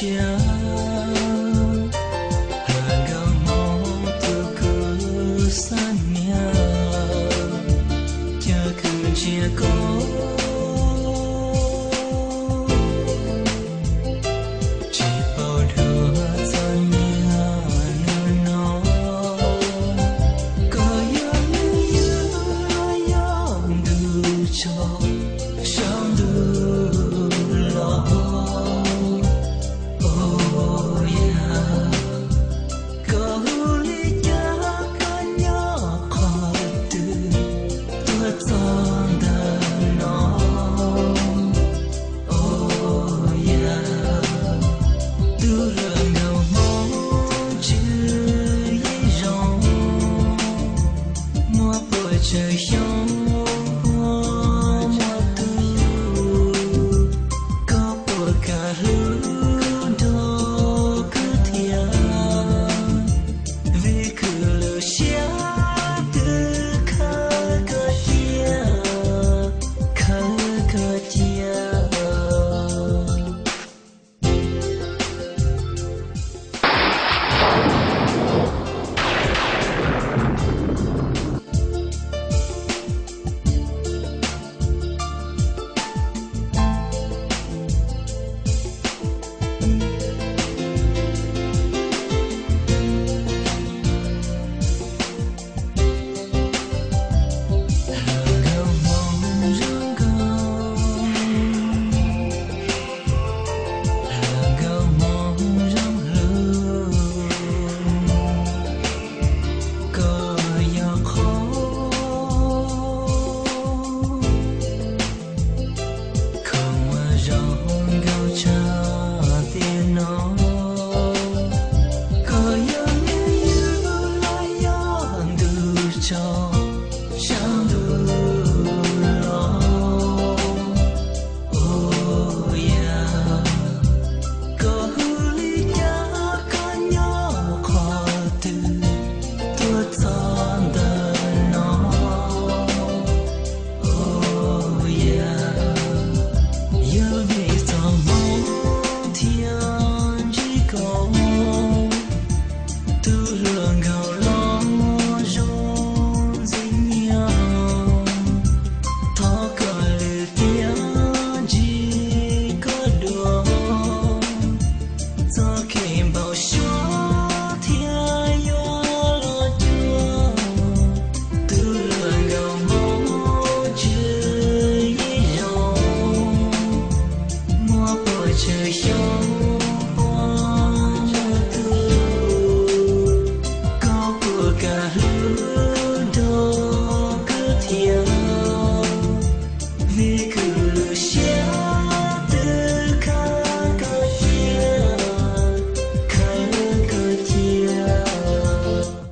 Cia, hluas nkauj Hmoob tus kuv xav niam, cia kuv ntsia koj, tsis paub dua txog niaj hnub no, koj yog neeg ywg los yog ntuj tsaug, saum ntuj los. Ua yam, koj hu li cas, koj nyob qhov twg, tuaj txog ntawm no. Ua yam, tus hluas nkauj Hmoob Tswv Yij Zoo, muaj pua tsawg xyoo puas muaj tug, koj puas kam hlub nrog kuv thiab? Vim kuv lub siab twb khawb koj cia, khawb koj cia. Koj yog qhov khoom uas zoo nkauj tshaj tiam no, koj yog neeg ywg los yog ntuj tsaug, saum ntuj los. Ua yam, koj hu li cas, koj nyob qhov twg, tuaj txog ntawm no. Ua yam, yog vim txoj hmoo thiaj ntsib koj, tus hluas nkauj los zoo ntxim nyiam. Thov koj lwm tiam ntsib koj dua, txoj kev npau suav thiaj yuav los cuag. Tus hluas nkauj Hmoob Tswv Yij Zoo, muaj pua tsawg xyoo puas muaj tug, koj puas kam hlub nrog kuv thiab? Vim